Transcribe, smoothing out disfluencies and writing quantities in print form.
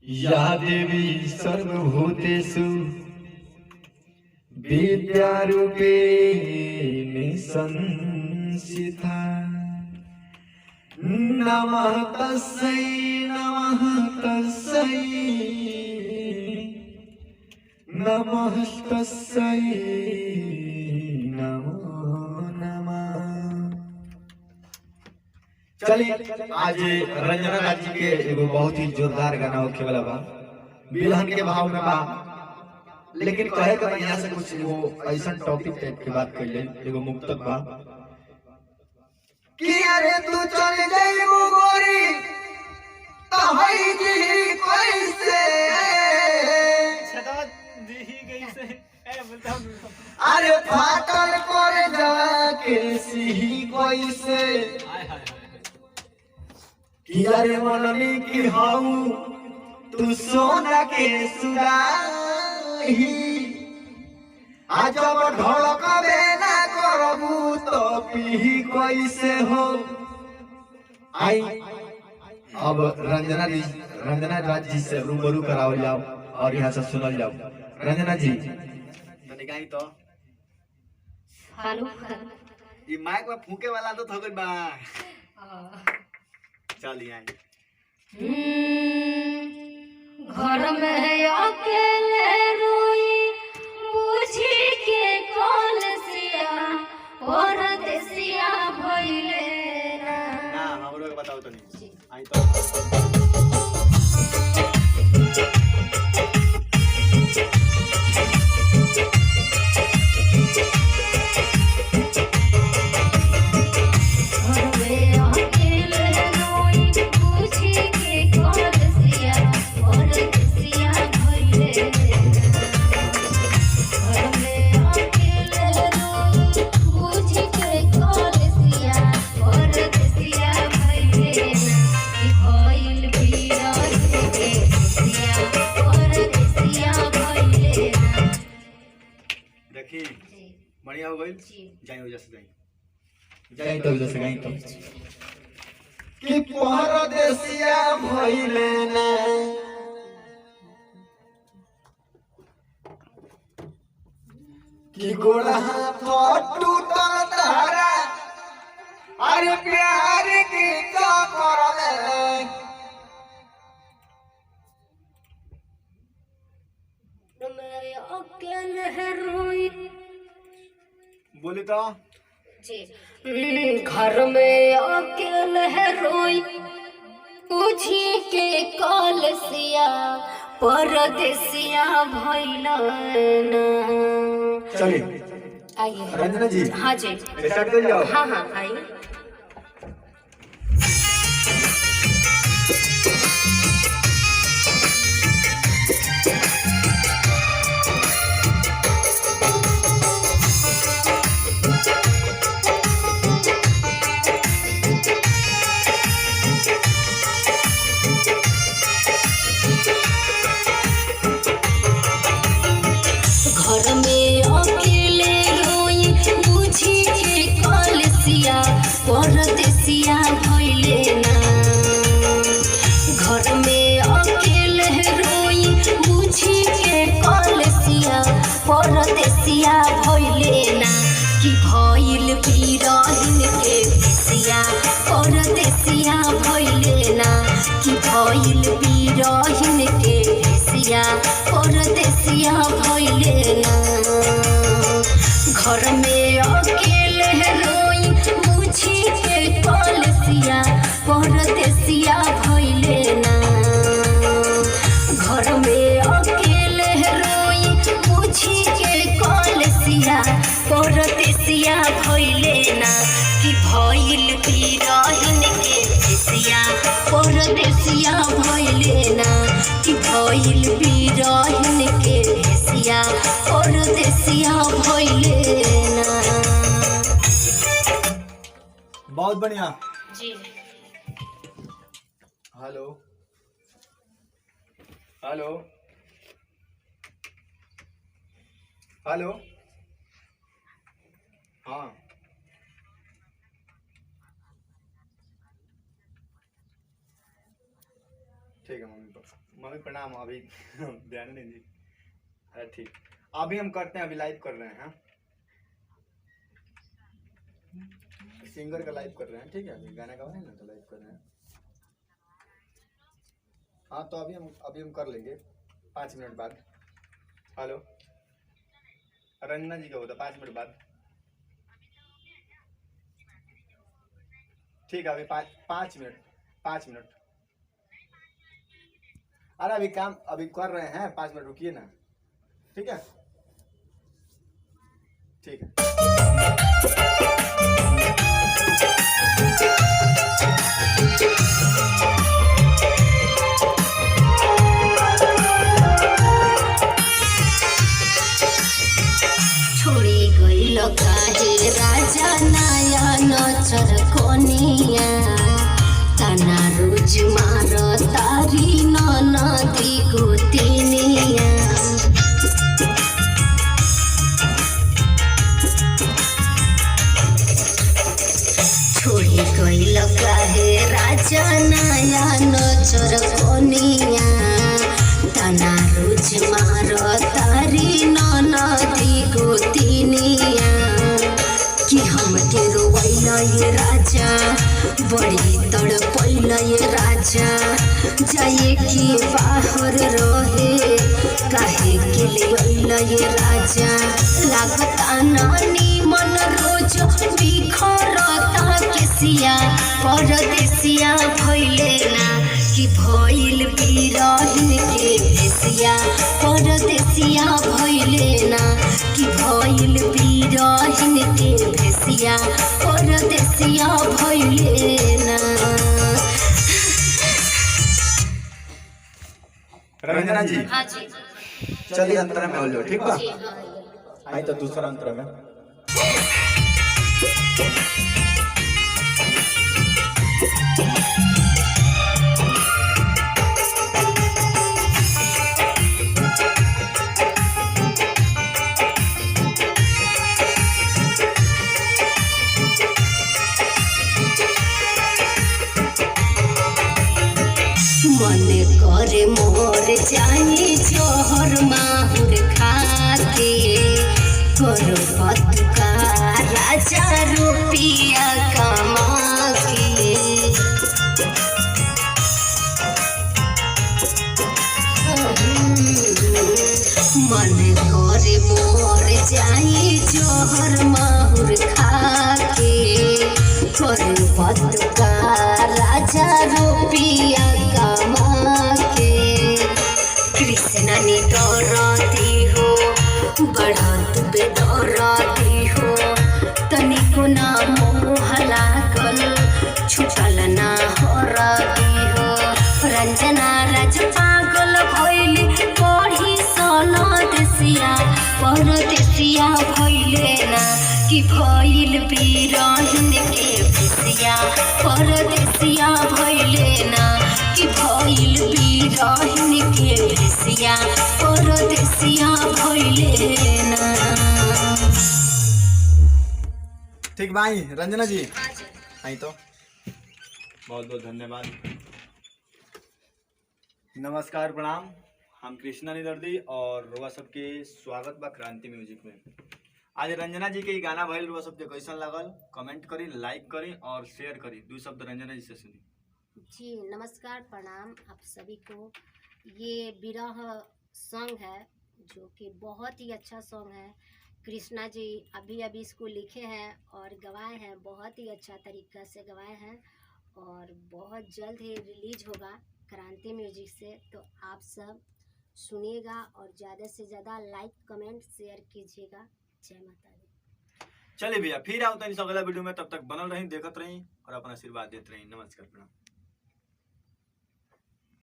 या देवी सर्वभूतेषु विद्यारूपेण संस्थिता। नमः तस्यै, नमः तस्यै, नमः तस्यै, नमो नमः। चलिए, आज रंजना राज जी के एगो बहुत ही जोरदार गाना होखे वाला बा, बिलहन के भाव में बा। लेकिन कहे के यहाँ से कुछ वो ऐसा टॉपिक टाइप के बात कर ले, एगो मुक्तक बा कि अरे तू चल जाइबू गोरी त हई जी कैसे, अरे फाटल कर जाके सिही कैसे, कि अरे मननी की हाउ तू सोना के सुराही, आ जब ढोलकबे ना करबू तो पीही कैसे हो। आई अब रंजना जी, रंजना राज जी से रूबरू करावल जाओ और यहाँ से सुनल जाओ। रंजना जी तनी गाई तो। हेलो। ई माइक में फूके वाला तो थक बा। चलिए आई। घर में अकेले रोई बुझी के कलसिया परदेसिया भइले ना। ना हमरो के बताओ तनी। आई तो। घर में अकेले रोई बुझी के कलसिया परदेसिया भइले ना। घर में अकेले रोई बुझी के कलसिया परदेसिया भइले ना। कि भइल बिरह के सिया परदेसिया भइले ना। देखी जी। बढ़िया हो गई। जी। जाई वजह से जाई, जाई तो वजह से गाई तो कि परदेसिया भइले ना, कि गोड़ा हाथ टूटल तारा अरे प्यार के चक्कर में। मैं अकेले रोई। बोली तो। जी। घर में अकेले रोई बुझी के कलसिया परदेसिया भइल ना। चलिए। आइए। रंजना जी। हाँ जी। स्टार्ट कर जाओ। हाँ हाँ, आइए। घर में अकेले रोई बुझी के कलसिया परदेसिया भइले ना। घर में अकेले रोई बुझी के कलसिया परदेसिया भइले ना। कि भइल बिरहिन के सिया परदेसिया भइले ना। कि भइल बिरहिन के सिया परदेसिया भइले ना। घर में अकेले रोई बुझी के कलसिया परदेसिया भइले ना। घर में अकेले रोई बुझी के कलसिया परदेसिया भइले ना। कि भइल बिरहिन के सिया परदेसिया भइले ना। कि भइल बिरहिन के सिया परदेसिया भइले ना। बहुत बढ़िया। जी। Hello hello hello. हाँ ठीक है, मम्मी पापा। मम्मी प्रणाम। अभी ध्यान नहीं दी। अरे ठीक, अभी हम करते हैं, अभी लाइव कर रहे हैं, सिंगर का लाइव कर रहे हैं, ठीक है। अभी गाना गा रहे हैं ना, तो लाइव कर रहे हैं। हाँ तो अभी हम कर लेंगे 5 मिनट बाद। हेलो, रंजना जी का होता 5 मिनट बाद, ठीक है। अभी 5 5 मिनट, 5 मिनट। अरे अभी काम अभी कर रहे हैं, 5 मिनट रुकिए ना, ठीक है, ठीक है। छोड़ी गइल काहे राजा नया नचर कोनिया, ताना रोज मार तारी ननदी गोतिनिया। छोड़ी गइल काहे राजा नया नचर कोनिया, ताना रोज मार तारी ननदी गोतिनिया। कि हमके रोवैल ये राजा, बड़ी तड़पैल ये राजा, जाए कि बाहर रहे काहे के लिए ये राजा। लागता नानी मन रोज बिखरता केसिया, परदेसिया भइले ना, कि भइल बिरहिन के भेसिया, परदेसिया भइले ना, कि भइल बिरहिन के भेसिया, परदेसिया भइले ना। रंजना जी। हाँ जी। चलिए, अंतरा में हो जाओ, ठीक बा? जी हाँ। आई तो दूसरा अंतरा में। मन करे मोर जाई जोहर माहुर खाके, करो पतका राजा रुपिया कमा के। मन करे मोर जाई जोहर माहुर खाके, करो पतका राजा रुपिया कमा के। कृष्ण ने दौरती हो, बढ़त बेदौरती हो, तनिको ना मोह लागल, छुटल ना हरती हो। रंजना राज पागल भइली पढ़ी सन देसिया, परदेसिया भइले ना, कि भइल बिरहिन के भेसिया, परदेसिया भइले ना, कि भइल बिरहिन के भेसिया, परदेसिया भइले ना। ठीक भाई, रंजना जी आई तो बहुत बहुत धन्यवाद। नमस्कार, प्रणाम। हम कृष्णा निदर्दी और रुआ सबके स्वागत बा क्रांति म्यूजिक में। आज रंजना जी के ई गाना भइल, रुआ सबके कैसन लागल कमेंट करी, लाइक करी और शेयर करी। दो शब्द रंजना जी से सुनी। जी नमस्कार, प्रणाम आप सभी को। ये विरह सॉन्ग है, जो कि बहुत ही अच्छा सॉन्ग है। कृष्णा जी अभी अभी इसको लिखे हैं और गवाए हैं, बहुत ही अच्छा तरीका से गवाए हैं और बहुत जल्द ही रिलीज होगा क्रांति म्यूजिक से। तो आप सब सुनिएगा और ज़्यादा से ज़्यादा लाइक, कमेंट, शेयर कीजिएगा। जय माता दी। चलिए भैया, फिर आओ तो अगला वीडियो में। तब तक बनल रही, देखत रही और अपना आशीर्वाद देते रही। नमस्कार, प्रणाम।